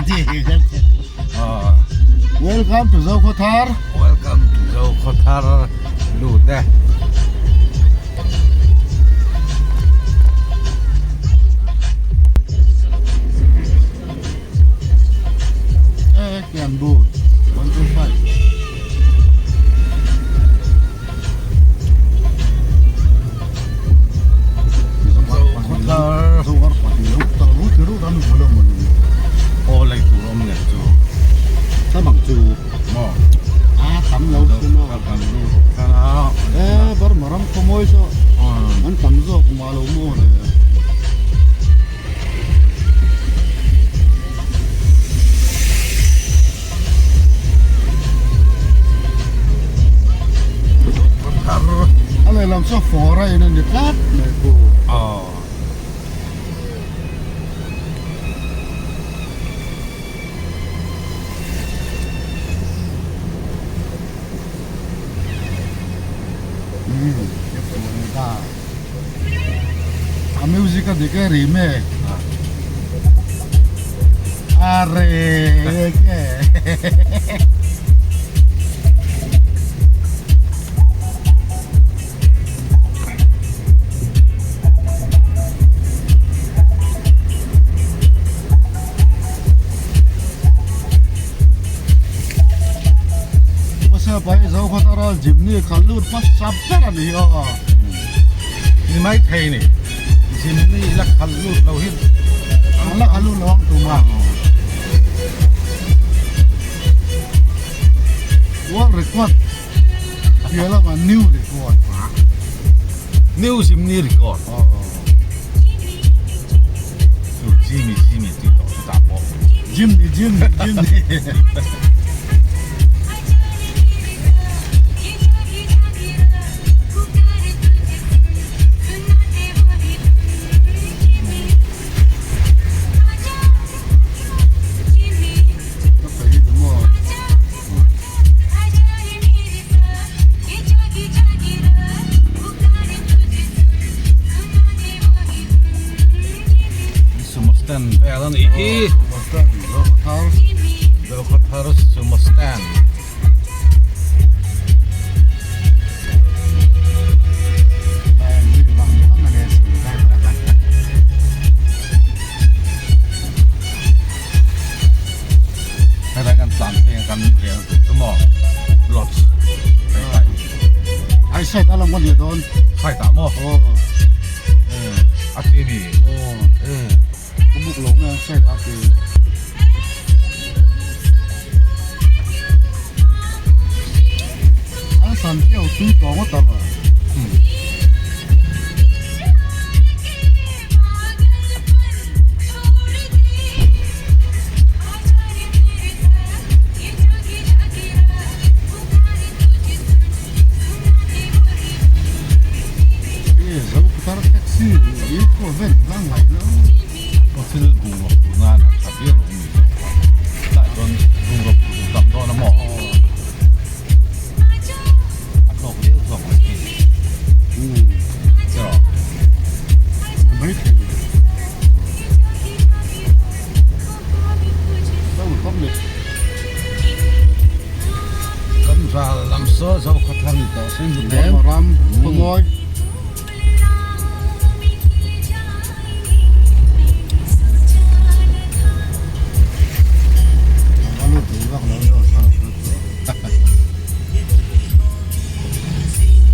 Welcome to Zokhawthar. Welcome to Zokhawthar lut e. E kian bu 1 2 5. Zokhawthar. Zokhawthar pahnih lo tak ru ti ru ram lo mun. Aw lei tur awm nen chu. Tamang chu. Maw. A tam lo chu maw. Kan lut thar a. E Burma ram khawmawi chu an tam zawk mah lo maw le. A lehlam chu foreign a ni tlat mai khu. A music a dik e ri mek are enge Pasal pai zo khaw tara Jimny kha lut hmasa ber a ni hi aw. Ni mai thei ni Jimny la khalh lut lo hi An la khalh lut lo ang tum a. World record tia lama new record. New Jimny record. Chu Jimmy Jimmy tih tawh chu tah pawh. Jimny Jimny Jimny. Sumo stand vel a nih hi. Sumo stand Zokhawthar. Zokhawthar sumo stand. Helai kan tlan phei a kan rel tur chu maw lodge hei kai Ai side a lang a ni dawn. Side ah maw? Aw. A ti ni. Aw. Ka buk lo nge side a ti. An san keuh tui tawh ngawt ang a. Thil bungraw phur nan a tha viau lo ni zawk a, tlai chuan bungraw phur duh tam dawn a maw? A hlawk viau zawk mai thei ni. Cheraw. Kan ral lam saw zo khaw thar ni tawh se ni hle. Ram khawmawi.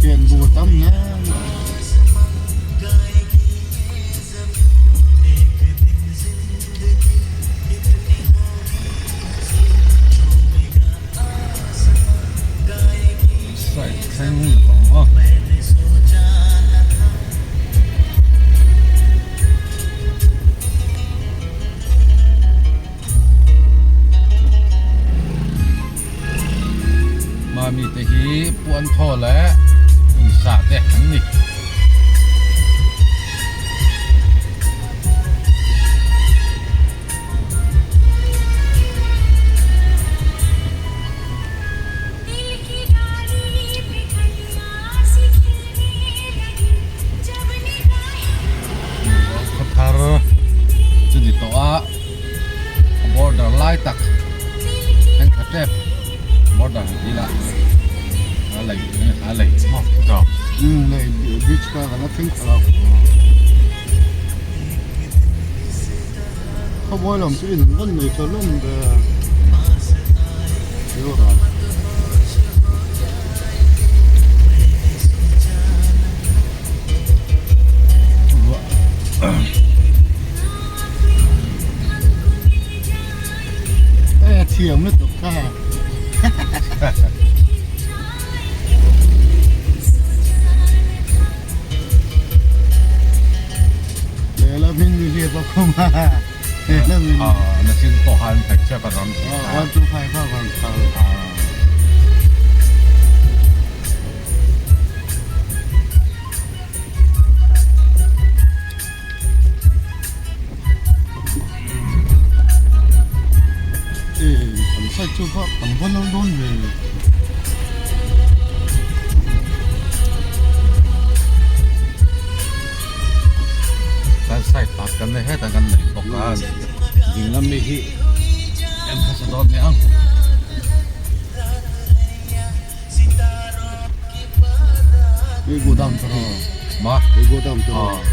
Kian bu tam hle. Side thleng tawh a. Mami te hi puan thaw leh insa te an ni. Khaw thar chu ni tawh a border lai tak thenkhat tep border han tih lah a lei a lei maw tawk. Umm lei bridge kha kan la thleng khalh a. Khawbuai lam chu in rawn nei tha hlawm ve a. E thiam lutuk kha. Lehlam in mi hliap a khum a. Lehlam in. Na chin pawh khan picture ka rawn ti kha. 1 2 5 kha rawn khal. Kan side chu kha kan va lo dawn ve. Kan side pakhat kan nei hetah kan nei bawk a ding lam mi hi en hmasa dawn nia ang. Ei godam tawh rawh. Ma. Ei godam tawh rawh.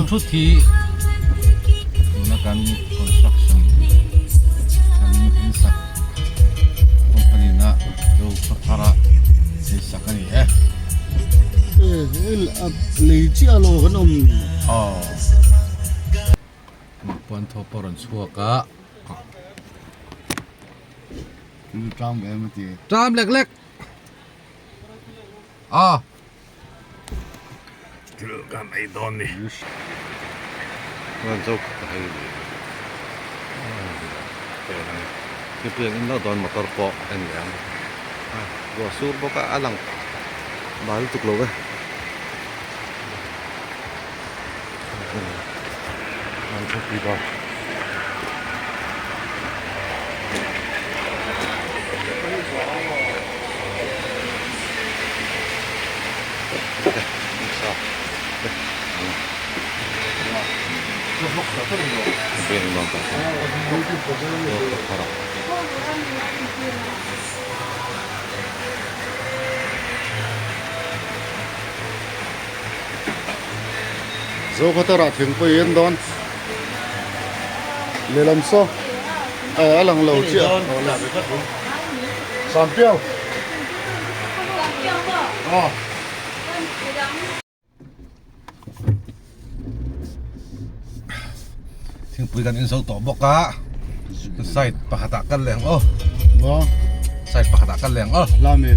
Thut hi tuna kan construction kan insak company na zo thar a insak a ni e. Lei chiah lo kan awm. Aw. Puan thaw pawh a rawn chhuak a. Tram ve em a ti. Tram lek lek. Aw. Thil kan ei dawn ni. Chuan zo ka hei ni. Pian in lo dawn motor pawh a ni ang. Ruah sur bawk a a lang bal lutuk lo e. Zokhawthar ah thingpui en dawn lehlam saw a lang lo chiah Sampiau aw. Thingpui kan inzo tawh bawk a side pakhatah kal leh ang aw maw side pakhatah kal leh ang aw hlami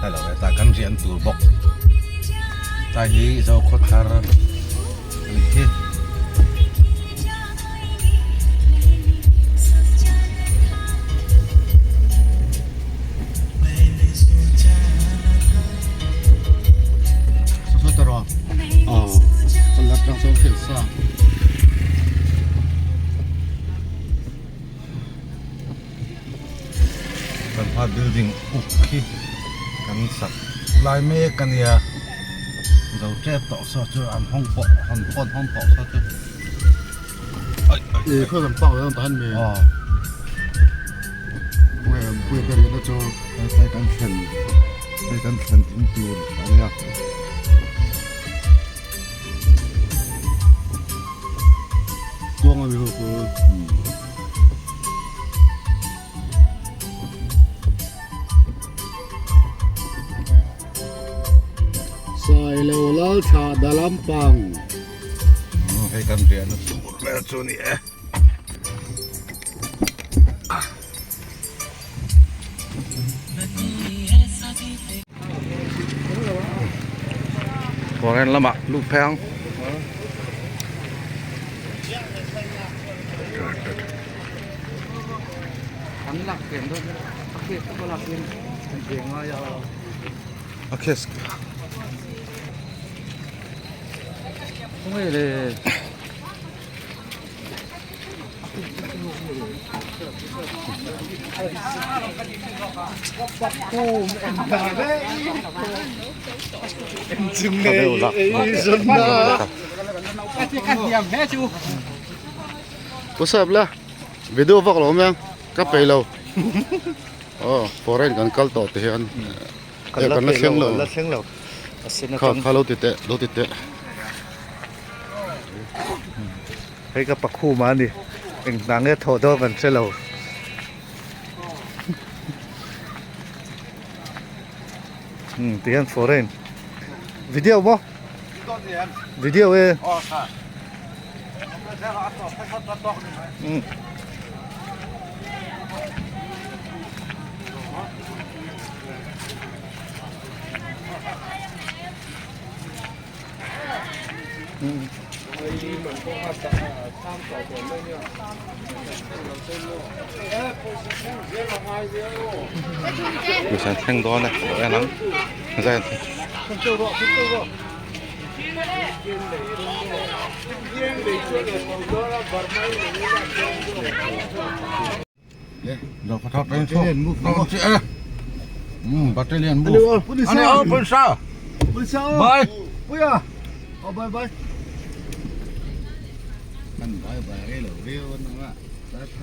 hello hetah kan rian tur bawk tlai hi zo khaw thar a nih hi. Kan hma building uk khi kan sak lai mek a nia zo tep tawh saw chu an hawng pawh hawn pawn hawng tawh saw chu Ih khaw kan park ang tahan mi pui ka rihna chu hei kan thlen hei kan thlen in tur a nia. Kuang a mi ho chu. Sailo Lalthla Dalampang. Hei kan riahna tur vel chu a ni e. Foreign lamah lut phei ang. A case Pu sap la video vak lo awm em ka peih lo aw foreign kan kal tawh te hian eh kan la thleng lo kha kha lo ti teh lo ti teh. Hei ka pakhum a ni eng hna nge thawh dawn kan hre lo. Umm ti hian foreign video maw video e umm. Mihring thleng dawn e lo en ang zai an thleng. Battalion move. Ani oh pulsa. Pulsa. Bye. Puya. Oh bye bye. Kan bye bye rei lo viau an ang a.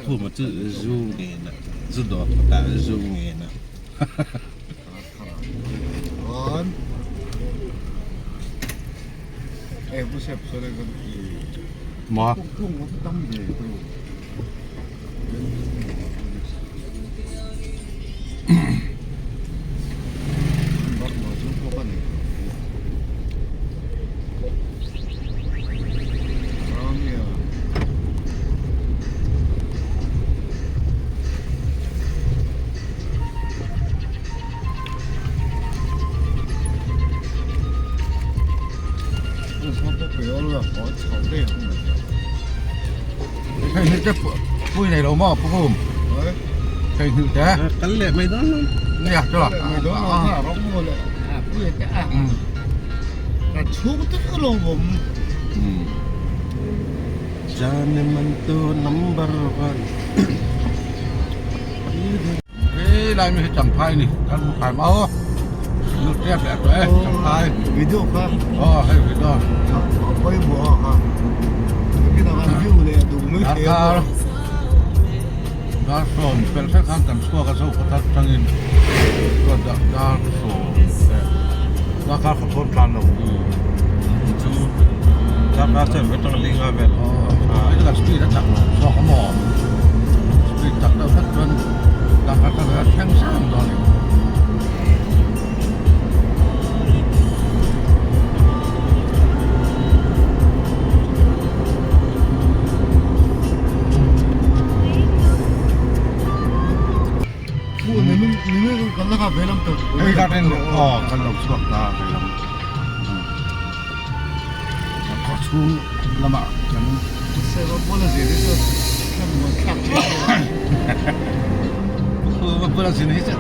Thu ma chu zu nge na zu dawt ta zu nge na. On. Eh pu sep sore kan i. Ma. Kung tam ve tu. Hei hi te pui nei lo maw pu kum hei hi te kal leh mai dawn nia chu mai dawn lo kha rawng maw le pui te a ka chhung te lo awm jane man to number one He lai mi hi champhai ni kan hmu khai mau nu tep leh tawh e champhai video kha aw hei video pawimawh kha kinah an view leh duh mai thei a dar dar sawm fel fel khan kan chhuak a zo khaw atangin chuan dar dar sawm leh dar kha khaw thawn tlan lo chu dar kha chen atanga linga vel aw hei kan speed a chak lo zawk a maw speed chak deuh hlek chuan dar kha kha a thleng sang dawn a ni. Hei garden aw kan lo chhuak ta veilam khaw chhung lamah kan bula zin hi chu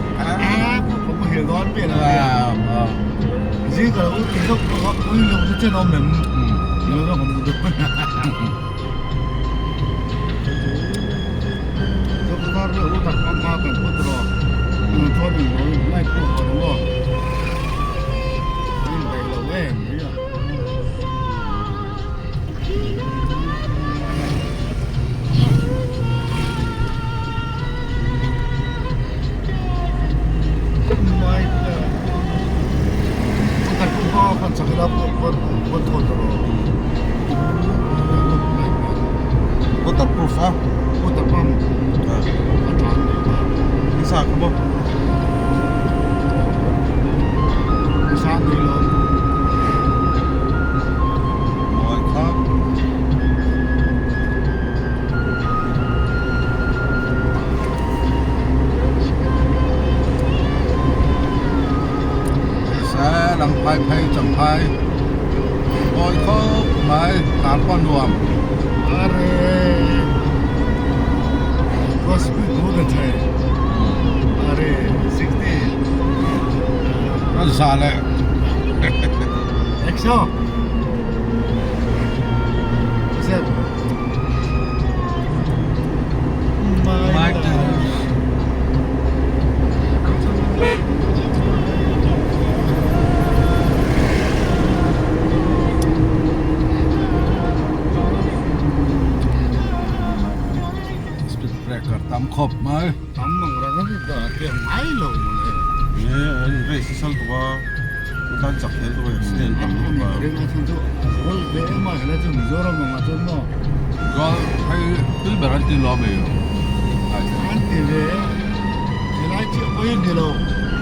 Waterproof a sa kha maw mawi kha se lang phai phei champhai mawi khawp mai tan pawh a nuam. Kan za leh Trekker tam khawp mai. Tam ang reng a ni dah te ngai lo mawle. Nge an race a sal bawk a, an chak hle bawk a accident tam lutuk a. Ring a chhan chu a zual ve em a helai chu Mizoram ang ah chuan maw. Zual hei thil ber an ti lo ami. An ti ve e, helai chiah pawh hi a ni lo,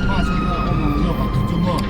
mahse kha a awm ang zawk ah chu chu maw.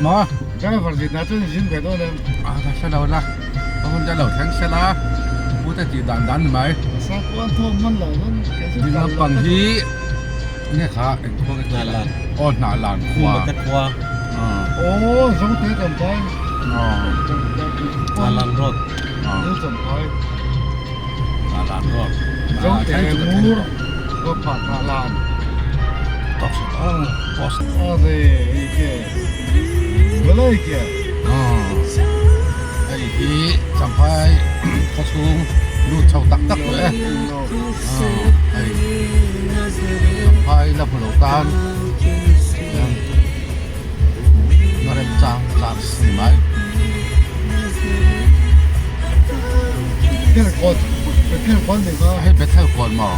Maw? A ka hre lo la, ka hun te lo thleng se la, pu te tih dan dan ni mai. Ding lampang hi nge kha eng khua nge tih la? Aw hnah lan khua. Aw Zote Champhai. Hnah lan road. Hnah lan road. Zote Ngur Khua Hnah lan. Hei hi Champhai khawchhung lut chho tak tak tawh e. Hei Champhai la hmu lo tan hian na remchang chance a ni mai. Hei Bethel kawn maw?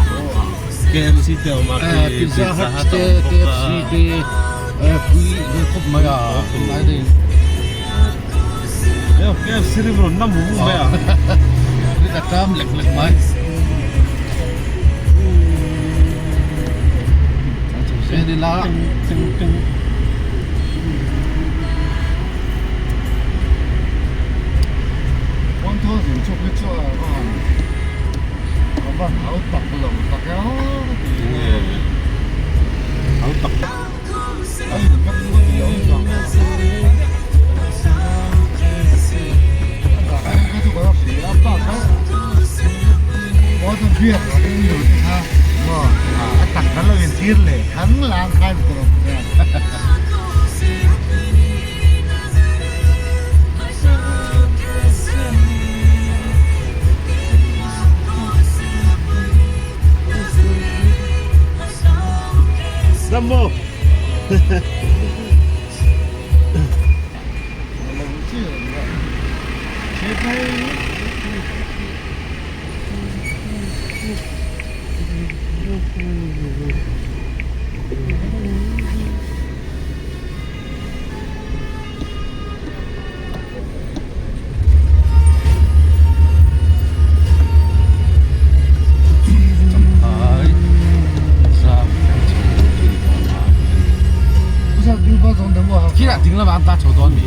KFC te a awm a, Pizza Hut te, KFC te, pui ve khawp mai a, tunlai deuhin. KFC ri rawn na mu mu mai a. Ri ka ṭam lek lek mai. En ila. A van hau tak lo tak e aw ka ti Hau tak a in vek chu ka ti lo ang a dah kha chu ka la hria a bak a water biak a ring lo te kha maw a tak kan lo in tir leh thang lang khan ka lo hria. Dam maw? Khi ding lamah an tan chho dawn mi.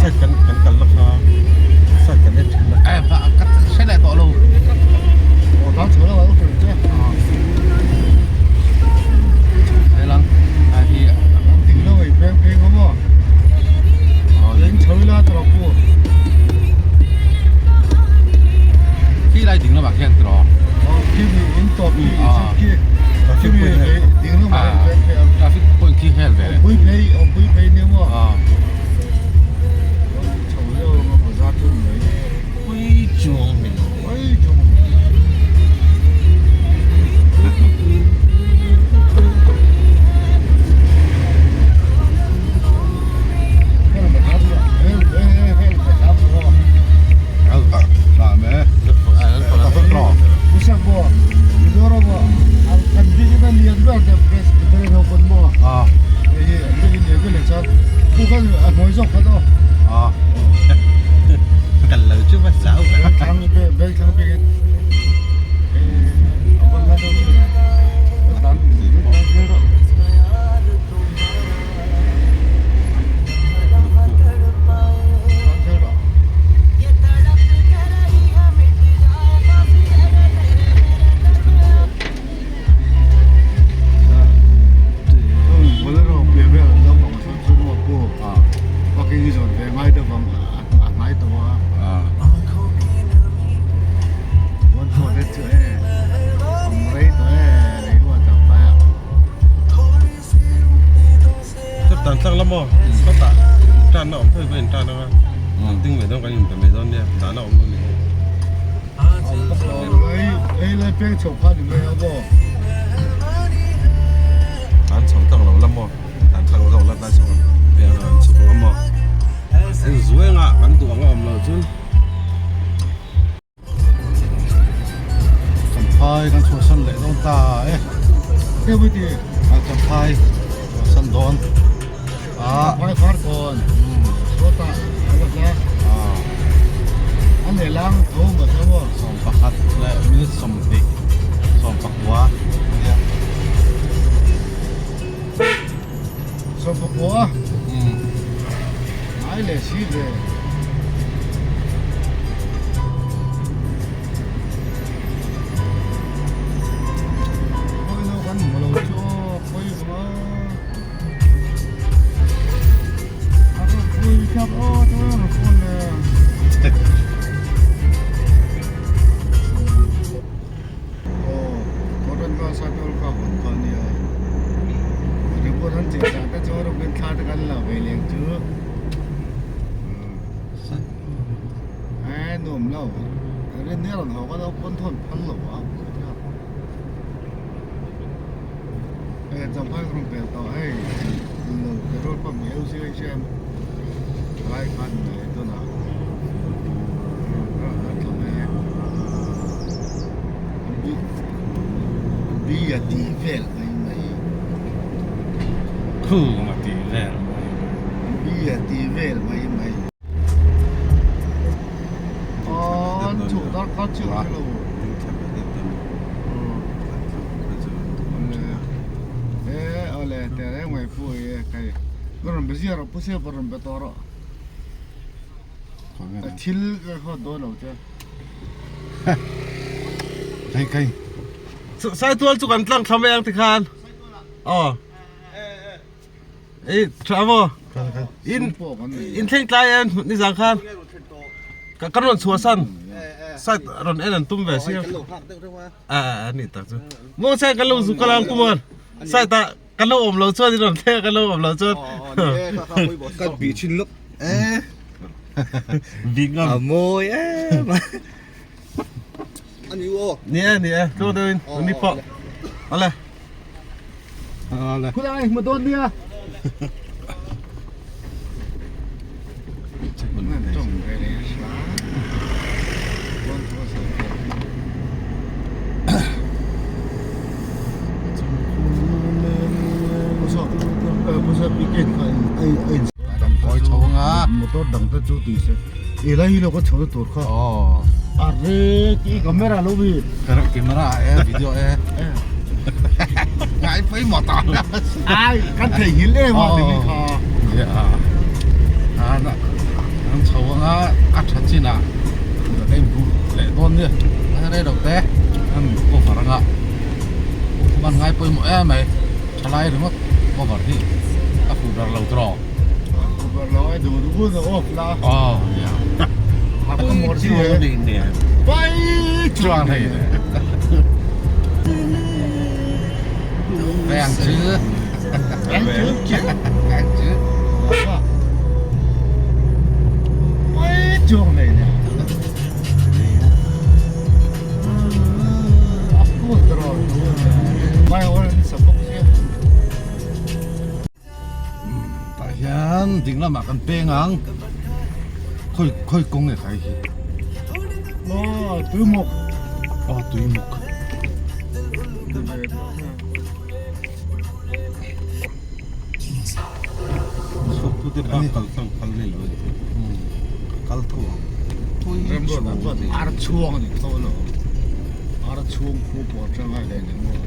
Side kan kan kal na kha side kan en thin a. Eh va ka hre leh tawh lo. Helang a hi khi lai ding lamah khian tiraw. Traffic point khi hel ve. Hei lai peng chho kha ni mai a maw? An chho tak lo la maw? An tlang zawk la tlai chho peng an chhuk ang a maw? Hei zuenga kan duh ang a awm lo chun. Champhai kan chhuahsan leh dawn ta e. Champhai chhuahsan dawn. Champhai far kawn. Sawtah a la hla. A lehlang tho maw tho maw. 11 leh minute 20 19 ania. 19? Ngai leh si ve. Khawi lo kan hmu lo chu aw khawi vang a. A rawn pui thlap aw chu a rawn phone le. Aw Cotton kha Saitual kha hawn kha ania. Report an chei chah te chu a rawkin thla te kan la ve leng chu. Ae nuam lo. Rin hi a rawn haw ka lo pawn thawn phal lo a. Hei champhai ka rawn pel tawh hei lo petrol pump hi eu siai siam lai khan mai tunah bi a tih vel mai mai khung a tih vel mai bi a tih vel mai mai an chhuk dar kha chiah lo e awle te reng mai pu e kai ka rawn be ziah rawh pu sia pawh rawn be tawh rawh thil ka khaw dawn lo che kai kai Saitual chu kan tlang thla mai ang tikhan aw Ei tha maw? In in thleng tlai em nizan khan ka kan rawn chhuah san site rawn en an tum ve sia a a ni tak chu maw sai kan lo zu kal ang kuman site ah kan lo awm lo chuan in rawn thleng a kan lo awm lo chuan Kan bih thin lawk e bih ngam a mawi em a ni u aw ni e ni e tluang deuhin ni pawh awle awle khulai hmu dawn nia Kawi chho anga motor dang te chu tui se i lai hi lo ka chho na tur kha aw arre ki camera lo bi camera e video e ngai pui maw ta ai kan thei hil em a ti kha ya a na an chho anga a tha chin ah ka in bu leh dawn nia a rei lo te an cover anga man ngai pawimawh em mai thalai ringawt cover hi a fuh ber lo tawh. Cover lo ai duh duh hun a off la. Aw nia. A ka mawr si e. Pai chuang hei le. Veng chu. Veng chu. Veng chu. Pai chuang hei le. A phut tawh. Mai awr an sa bawk sia. Tah hian ding lamah kan peng ang khawi khawi kawng nge khai hi aw tuimuk aw tuimuk Chhuak te bak kal tlang phal nei lo ani kal tho ang ar chhuang ani tho lo ar chhuang khu pawh atanga leh ni maw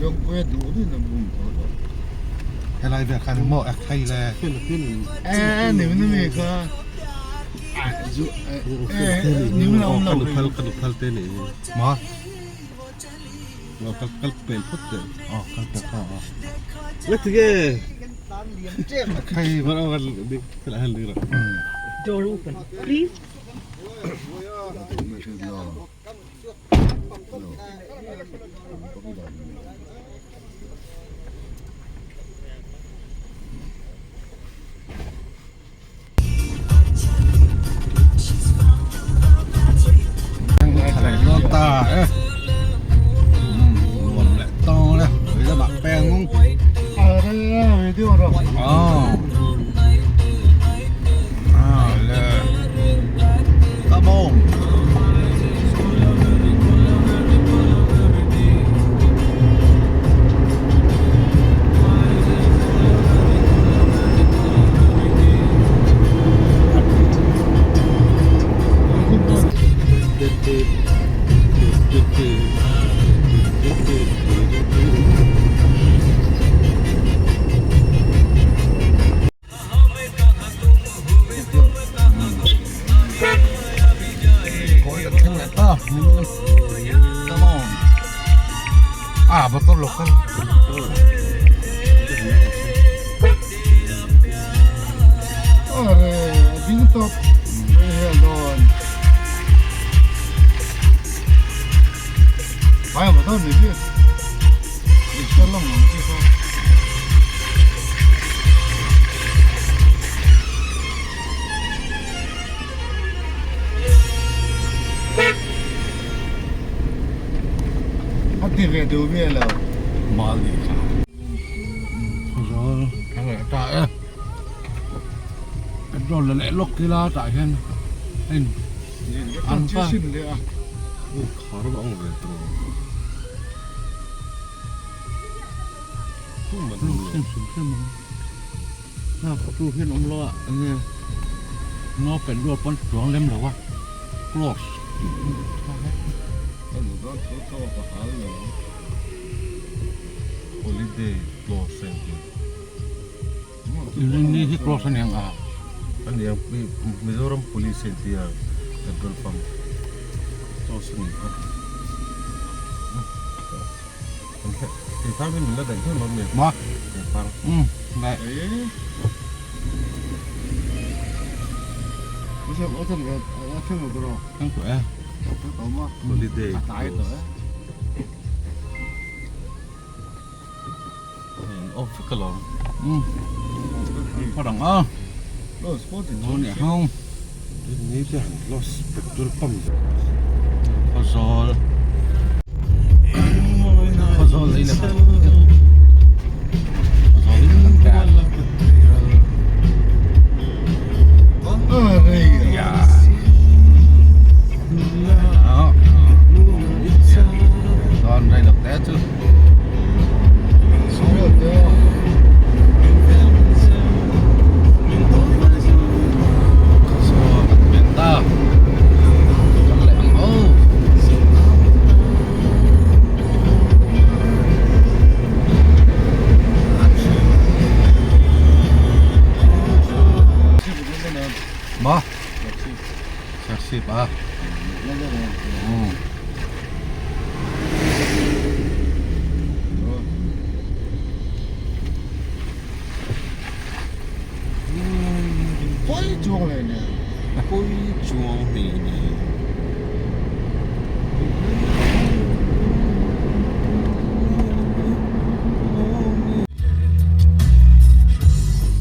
Lawngpuia duh duhin an bum tho lo Helai vel khan maw ek thei le e ni ni mi kha zu e ni mi awm lo phal kan phal te ni ma kal kal pel phut te aw kal pel kha aw la tige khai mar awal dik hal dik Door open, please. Ta e. Petrol la leh lawk ila tah hian hei an pa khar a ang ve tur Na tu hian awm lo a enge no petrol pawn chuang lem lo a close holiday close a inti. Ni hi close a niang a. A niang Mizoram police a inti a petrol pump close a ni kha. Keifang hi min la daih hlauh lo mi? Ma? Keifang. Umm daih. Holiday close. Off vek alawm. Umm phawt ang a. Ni hang. Ni te han close petrol pump. Khawzawl. Khawzawl lei leh Khawzawl in kan tlan. Don rei lo te chu. Ma Serchhip a Pawi chuang hle ni.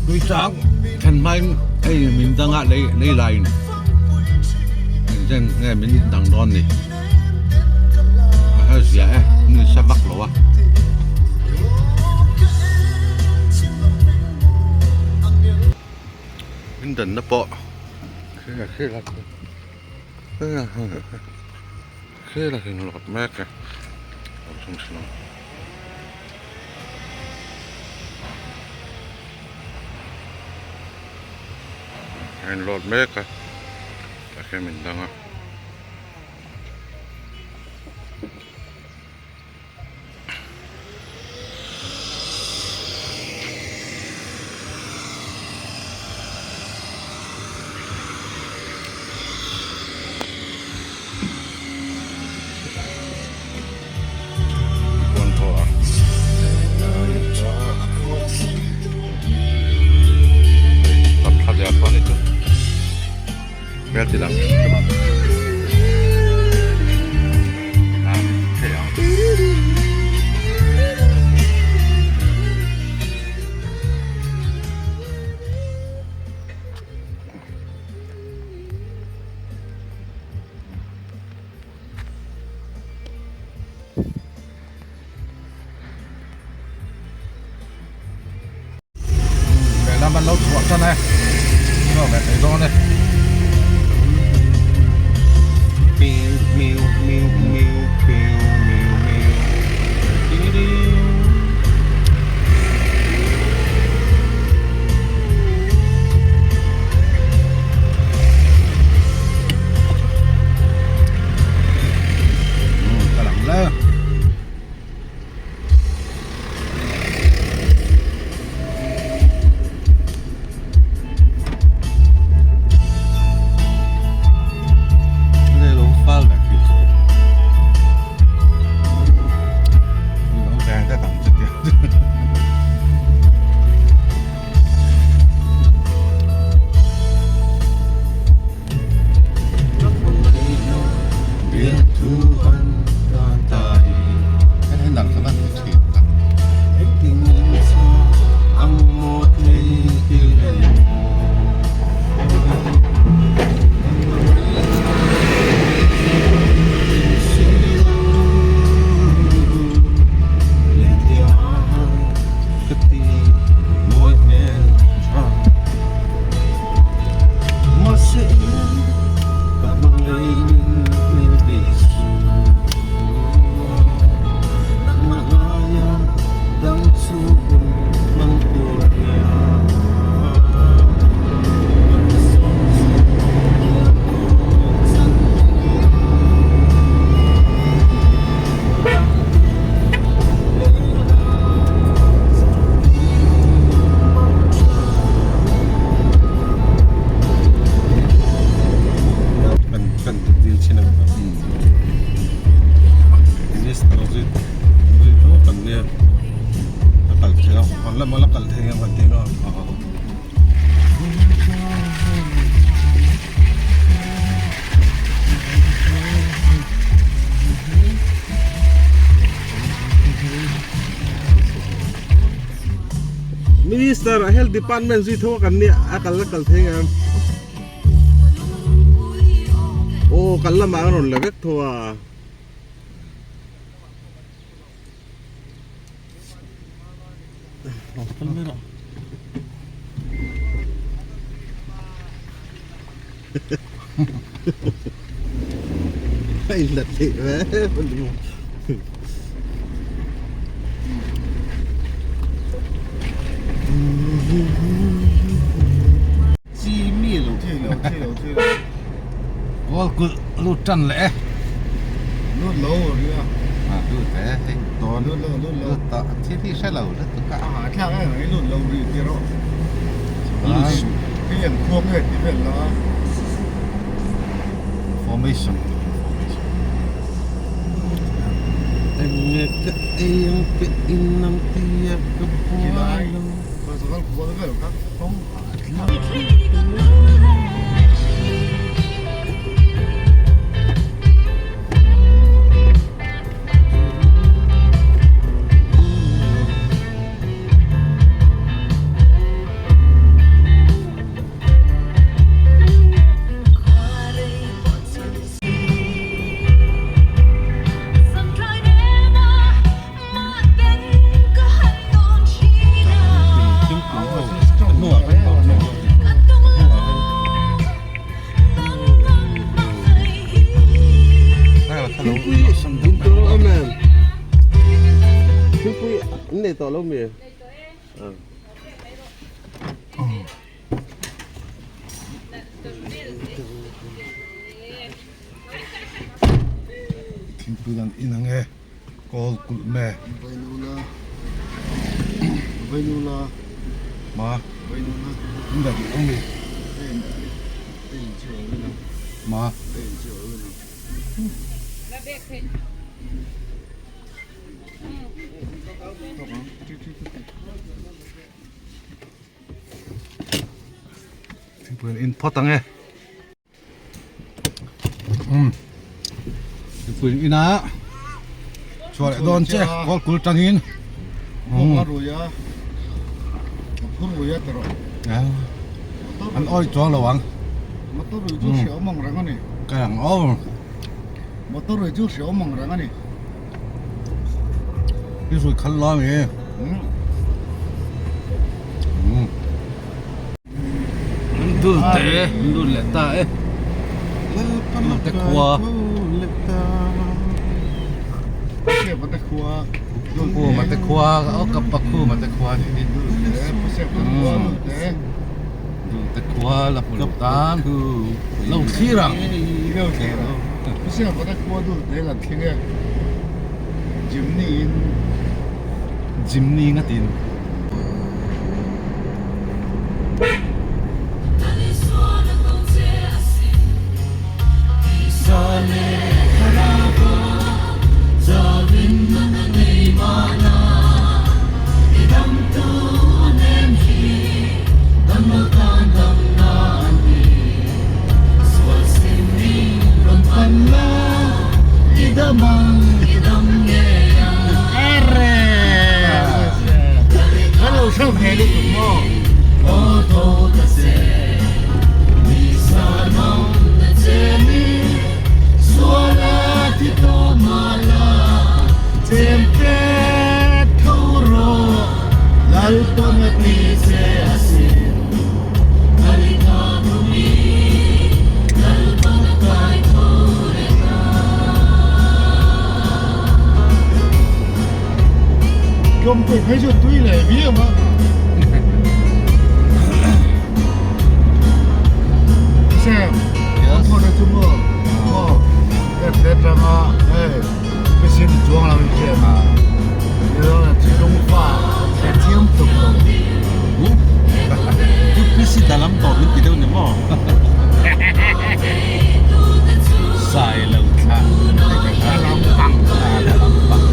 Tuichang then hmain hei min danga lei lei laiin engchen nge min dang dawn ni a her zia e ni sa vak lo a. Min danna pawh khel a inlawt mek e. A inlawt mek a tah khian min dang a. Lehlam an lo chhuah tan e chhuak leh thei dawn e. Minister Health Department zui tho kan nia a kal a kal thei ang aw kal lamah a rawn la vek tho a. Goal kulh lut tan leh e. Lut lo ria. A lut e hei tawn. Lut lo lut lo. Lut tawh thil hi hre lo lutuk a. A thlak em ai lut lo ri ti rawh. Hei an khuang nge ti vel la. Formation information. Enge ka ei ang ka in ang tia ka buai lo. Nei tawh lo mi? Thingpui dan in ang e kawl kulh me. Vainula Vainula Ma Vainula in dah duh ang mi? Ma Thingpui an in phawt ang e. Um. Thingpui an in a. Chhuah leh dawn che kawl kul tangin. Um. An awi chuang lo ang. Motor rui chu hriau mang reng a ni. Ka ang aw. Motor rui chu hriau mang reng a ni. I rui khalh lo ami? An dul te an dul leh ta e. Dul te khua. Khu ma te khua aw ka pa khu ma te khua ni hi. Dul te khua la hmu lo tan lo thlir ang. Jimny ngatin. Kawngpui phei chu tui leh viau a. Sam, an thawhna chu maw? Maw? Ka tle tanga hei machine chuang lo in hriat a. Thilung fa thla thiam tuk lo. UPC dalam tawh min ti deuh ni maw? Sai lo thla. Dalam pang. Dalam pang.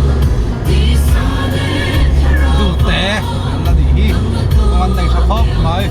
Duhte an la nih hi. Kawng an nei tha khawp mai.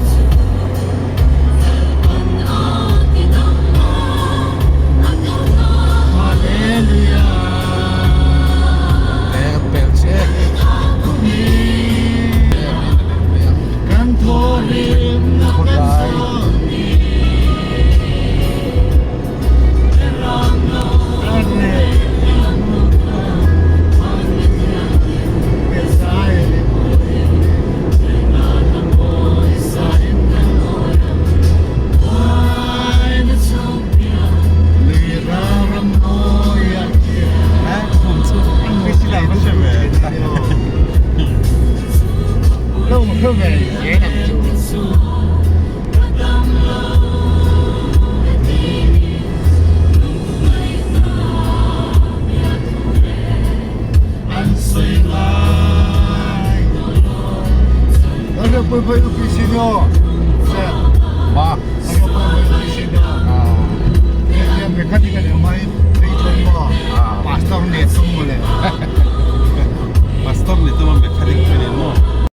Pastor ni tum a mechanic chu ni maw?